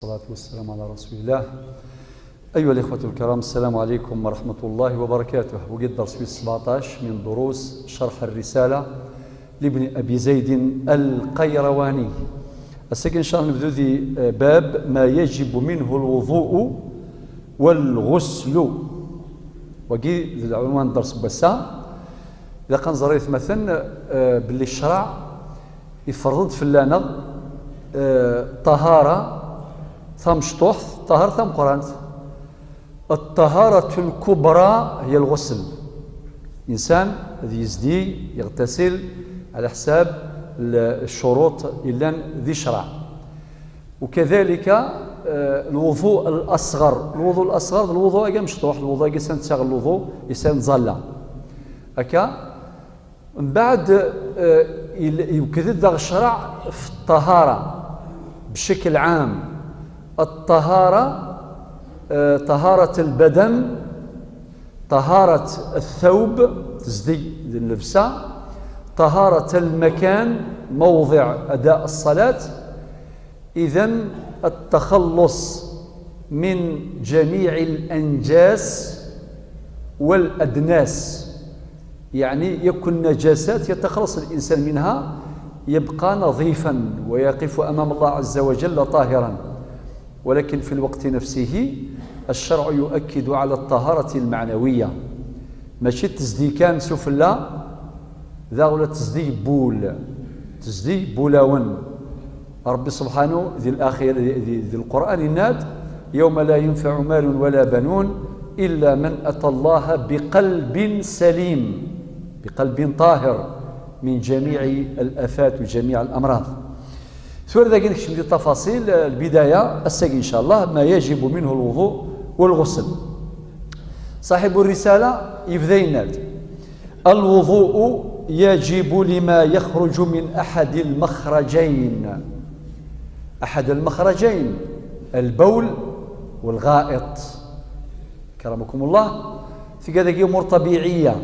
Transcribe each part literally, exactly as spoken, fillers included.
والصلاة والسلام على رسول الله. أيها الإخوة الكرام، السلام عليكم ورحمة الله وبركاته. وقد درس في السبعتاش من دروس شرح الرسالة لابن أبي زيد القيرواني. Ass-agi, إن شاء الله, نبدأ ذي باب ما يجب منه الوضوء والغسل. Wagi d lɛunwan n dders n wass-a. Ilaq ad nẓer aytmaten, eh, belli ccreɛ ifreḍ-d fell-aneɣ, eh, ṭṭahara tamecṭuḥt, ṭṭahara tameqqrant. الطهارة الكبرى هي الغسل. Insan ad yezdi, yeɣtasil, ɛla ḥsab l-, ccuruṭ illan di ccreɛ. وكذلك, eh, الوضوء الأصغر. الوضوء الأصغر d lwuḍu-agi amecṭuḥ, lwuḍu-agi s nettaɣ lwuḍu, isan ẓalla. Akka, mbeɛd, eh, il-, yewked-d daɣ ccreɛ f ṭṭahara بشكل عام. الطهارة, eh, طهارة البدن، طهارة الثوب, tezdeg d llebsa, طهارة المكان، موضع أداء الصلاة. إذن التخلص من جميع الأنجاس والأدناس، يعني يكن نجاسات يتخلص الإنسان منها، يبقى نظيفا ويقف أمام الله عز وجل طاهرا. ولكن في الوقت نفسه الشرع يؤكد على الطهارة المعنوية. Mačči tezdeg kan sufella, daɣ ula tezdeg bul, tezdeg bulawen. Ṛebbi subḥanu di l'axir, di, di, di Lqur'an, yenna-d: يوم لا ينفع مال ولا بنون إلا من أتى الله بقلب سليم، بقلب طاهر من جميع الآفات وجميع الأمراض. Tura dagi nekcem di ttafaṣil, eh, lbidaya, ass-agi, إن شاء الله, ما يجب منه الوضوء والغسل. صاحب الرسالة yebda yenna-d: الوضوء يجب لما يخرج من أحد المخرجين. أحد المخرجين، البول والغائط. كرمكم الله. Tga dagi أمور طبيعية.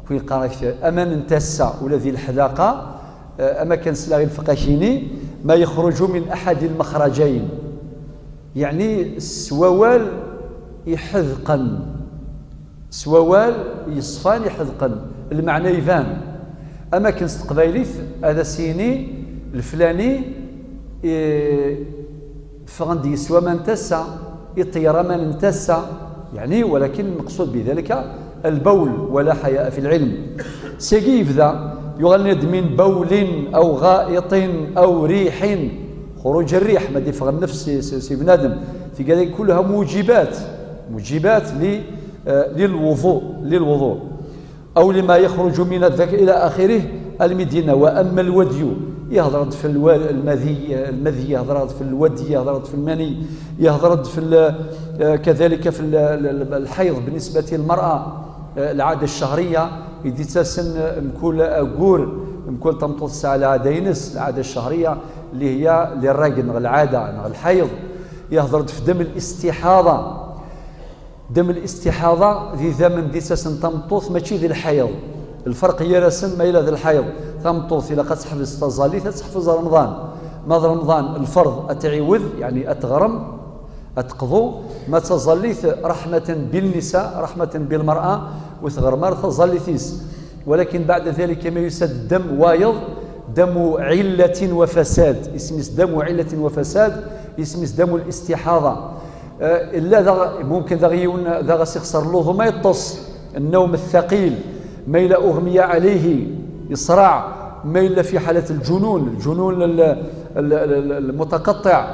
Kwi qqar-ak aman n tasa ula di leḥdaqa, eh, ama kan slaɣ i lfeqq-akini, ما يخرج من أحد المخرجين. Yeɛni s wawal iḥedqen, s wawal yeṣfan iḥedqen, lmeɛna iban. Am akken s teqbaylit ad as-yini leflani, eh, ffɣen-d yes-s waman n tasa, iṭeyyer aman n tasa, yeɛni, ولكن المقصود بذلك البول ولا حياء في العلم. Syagi yebda, yuɣal-d من بول أو غائط أو ريح، خروج الريح, ma d-iffeɣ nnefs si, si, si bnadem. Tigad-agi كلها موجبات، موجبات ل-, eh, للوضوء، للوضوء. أو لما يخرج من الذكر إلى آخره. Almi d-yenna: وأما الودي, yehder-d f lwa-, lmadi, lmadi, yehder-d f lwadi, yehder-d f lmani, yehder-d f l-, eh, كذلك f l-, l-, l-, الحيض بالنسبة للمرأة, eh, العادة الشهرية, i d-ittasen mkul aggur, mkul tameṭṭut tesɛa العادة-ines, العادة الشهرية اللي هي les règles neɣ العادة neɣ الحيض, yehder-d f دم الاستحاضة. دم الاستحاضة d idammen d-ittasen tameṭṭut, mačči d lḥayḍ. Lferq gar-asen, ma yella d lḥayḍ, tameṭṭut ilaq ad teḥbes taẓallit, ad teḥfeẓ Remḍan. Ma d Remḍan, lferḍ ad tɛiwed, yeɛni ad teɣrem, ad teqḍu. Ma d taẓallit, رحمة بالنساء، رحمة بالمرأة, ur tɣerrem ara taẓallit-is. ولكن بعد ذلك ma yusa-d ddem wayeḍ, دم علة وفساد, isem-is دم علة وفساد, isem-is دم الاستحاضة. Eh, illa daɣ, ممكن daɣ yiwen, daɣ as-ixṣer luḍu, ma yeṭṭes, النوم الثقيل, ma yella أغمي عليه, yeṣreɛ, ma yella في حالة الجنون, الجنون ال-, ال-, ال-, ال-, المتقطع.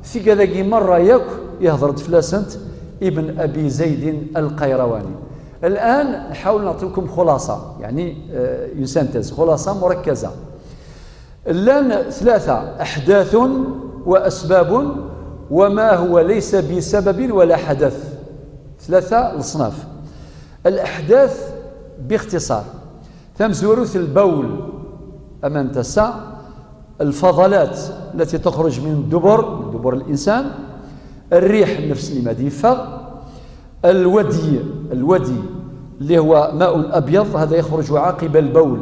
Tigad-agi merra yakk yehder-d fell-asent Ibn Abi Zaydin Al-Qayrawani. الآن نحاول نعطيكم خلاصة, يعني, eh, une synthèse, خلاصة مركزة. Llan tlata: أحداث وأسباب وما هو ليس بسبب ولا حدث. Tlata leṣnaf. الأحداث باختصار. Tamezwarut, البول, aman n tasa, الفضلات التي تخرج من الدبر, من دبر الإنسان, الريح, nnefs, lli ma d-yeffeɣ, الودي, الودي اللي هو ماء أبيض, هذا يخرج عقب البول,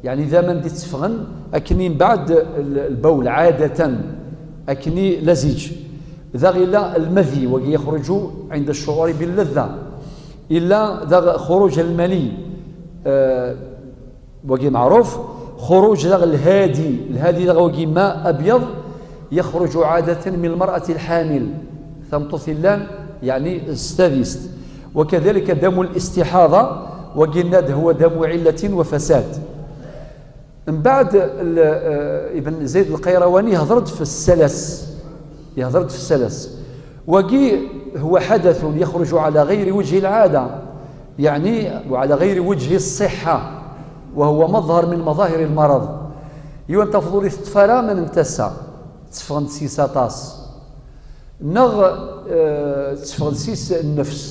يعني d aman d-itteffɣen akken mbeɛd l-, البول عادة. Akken i laziǧ. Daɣ illa lmadi, wagi yaxruǧu ɛinda ccuɛuri billadda. Illa daɣ xuruǧ lmani, eh, wagi meɛruf. Xuruǧ daɣ lhadi, lhadi daɣ wagi ma abyaḍ, yaxruǧu ɛadatan min lmar'ati lḥamil, tameṭṭut illan, yeɛni s tadist. Wakadalika damu listiḥaḍa, wagi nna-d huwa damu ɛillatin wa fasad. Mbeɛd, eh, Ibn Zayd Lqayrawani yehder-d f ssalas. Yehder-d f ssalas. Wagi huwa حدث يخرج على غير وجه العادة، يعني وعلى غير وجه الصحة، وهو مظهر من مظاهر المرض. Yiwen tafḍulit teṭṭef ara ma n tasa, tteffɣen-d seg-s aṭas. Neɣ, eh, tteffɣen-d seg-s nnefs.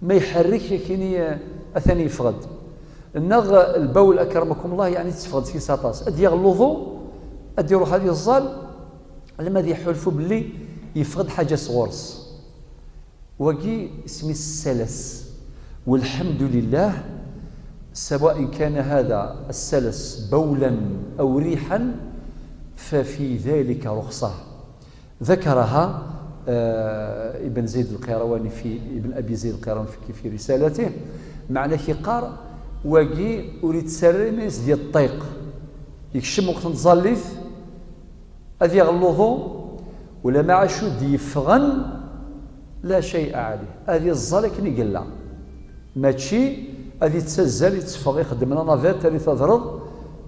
Ma iḥerrek akini, eh, atan yeffeɣ-d. Neɣ lbawl, akramakum Allah, yeɛni tteffeɣ-d seg-s aṭas. Ad yaɣ luḍu, ad iruḥ ad iẓẓal, alma ad iḥulfu belli yeffeɣ-d ḥaǧa sɣur-s. Wagi isem-is ssalas. والحمد لله، سواء كان هذا السلس بولا أو ريحا ففي ذلك رخصة. ذكرها، آه، ابن زيد القيرواني في، ابن أبي زيد القيرواني في، في رسالته. Meɛna yeqqar, wagi ur yettarra iman-is di ṭṭiq. Yekcem weqt n tẓallit, ad yaɣ luḍu, ula ma acu d-yeffɣen, la شيء عليه. Ad iẓẓal akken i yella. Mačči ad ittazzal, itteffeɣ, ixeddem la navette, ad itadreḍ,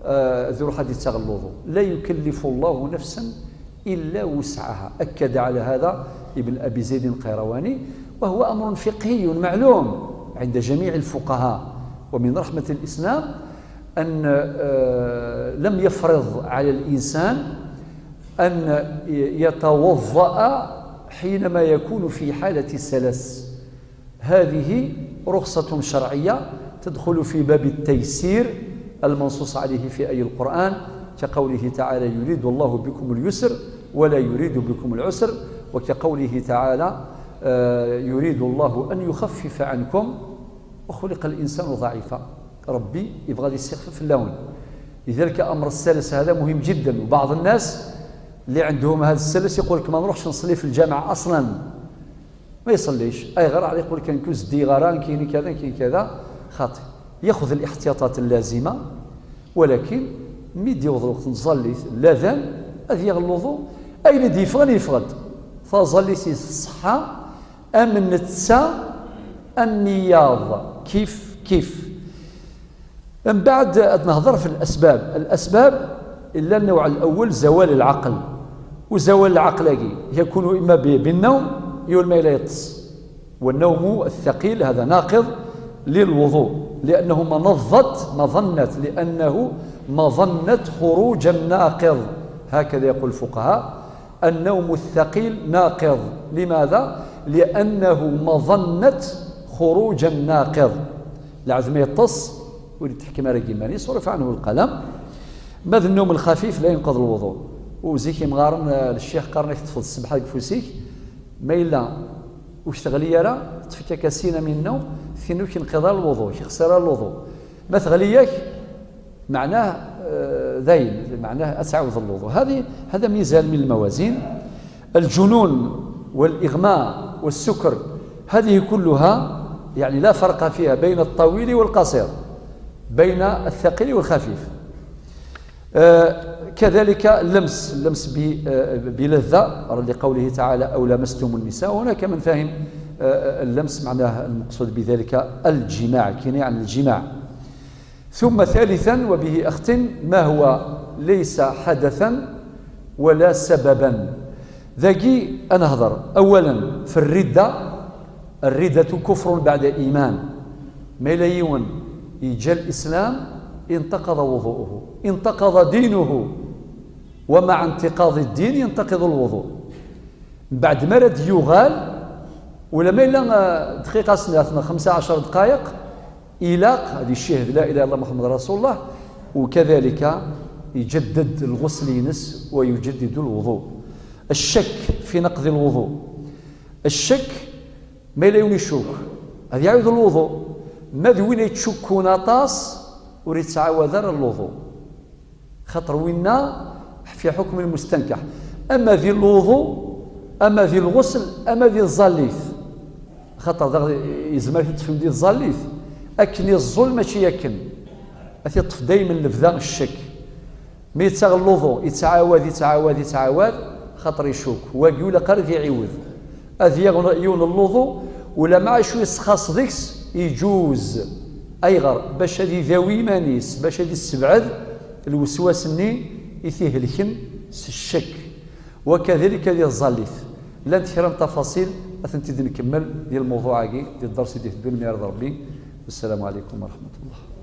eh, ad iruḥ ad ittaɣ luḍu. لا يكلف الله نفسا إلا وسعها. أكد على هذا ابن أبي زيد القيرواني، وهو أمر فقهي معلوم عند جميع الفقهاء. ومن رحمة الإسلام أن، آه، لم يفرض على الإنسان أن يتوضأ حينما يكون في حالة سلس. هذه رخصة شرعية تدخل في باب التيسير المنصوص عليه في آي القرآن، كقوله تعالى: يريد الله بكم اليسر ولا يريد بكم العسر، وكقوله تعالى: آه، يريد الله أن يخفف عنكم وخلق الإنسان ضعيفا. ربي يبغى يسخفف اللون. لذلك أمر السلس هذا مهم جدا. وبعض الناس اللي عندهم هذا السلس يقول لك: "ما نروحش نصلي في الجامع أصلا." ما يصليش. أي غير على يقول كان كوز دي غران كيني كذا كيني كذا. خاطئ. يأخذ الاحتياطات اللازمة، ولكن ميدي وضع وقت نصلي الأذان، أذ يغلظوا، أين دي فغن يفغد. فصلي سي الصحة، أمن التسا، النياض، كيف كيف. من بعد نهضر في الأسباب. الأسباب إلا النوع الأول زوال العقل. وزوال العقل يكون إما ب-، بالنوم، يول ما لا يطس. والنوم الثقيل هذا ناقض للوضوء، لأنه مظنة، مظنة، لأنه مظنة خروج الناقض، هكذا يقول الفقهاء. النوم الثقيل ناقض. لماذا؟ لأنه مظنة خروج الناقض. العذمة يطس، ولد تحكم على جمالي، صرف عنه القلم. ماذا النوم الخفيف لا ينقض الوضوء. وزيك مغارن، آه، الشيخ قرنك تفض السبحة فوسيك، ما إلا وش تغلي يرى، تفكك سينا من النوم، ثينوك ينقض الوضوء، يخسر الوضوء. ما تغلي ياك، معناه، آه، ذين، معناه أسعى وظل الوضوء. هذه، هذا ميزان من الموازين. الجنون والإغماء والسكر، هذه كلها يعني لا فرق فيها بين الطويل والقصير، بين الثقيل والخفيف. آه، كذلك اللمس، اللمس ب-، آه، بلذة، لقوله تعالى: "أو لمستم النساء". هناك من فهم، آه، اللمس معناه المقصود بذلك الجماع، كناية عن الجماع. ثم ثالثا، وبه أختم، ما هو ليس حدثا ولا سببا. ذاكي أنهضر أولا في الردة. الردة كفر بعد إيمان. ما إلا يون يجا الإسلام، انتقض وضوءه، انتقض دينه، ومع انتقاض الدين ينتقض الوضوء. بعد ما رد يغال، ولا ما إلا، آه، دقيقة سنة، خمسة عشر دقائق، إلاق هذه الشهد لا إله إلا الله محمد رسول الله، وكذلك يجدد الغسل ينس ويجدد الوضوء. الشك في نقض الوضوء. الشك ما إلا يون يشك، هذا يعيد الوضوء. ما ذوين يتشكون طاس وريتسعاود الوضوء. خاطر وينا في حكم المستنكح. Ama di lwuḍu, ama di lɣusl, ama di tẓallit. Xaṭer daɣ yezmer ad t-id-tefhem di tẓallit. Akken iẓẓul mačči akken. Ad t-yeṭṭef daymen lebda ccek. Mi yettaɣ lluḍu, yettɛawad, yettɛawad, yettɛawad, xaṭer icuk. Wagi ur ilaq ara ad iɛiwed. Ad yaɣ yiwen n lluḍu, ulamma acu yesxaṣ deg-s, iǧuz. Ayɣer? Bac ad idawi iman-is, bac ad issebɛed lweswas-nni i t-ihelken s ccek. Wakadalik ad iẓẓallit. Llant kra n tafaṣil, ad tent-id-nkemmel di lmewḍuɛ-agi, di dders i d-iteddun, mi ara d Ṛebbi. Wassalamu ɛalaykum wa raḥmatullah.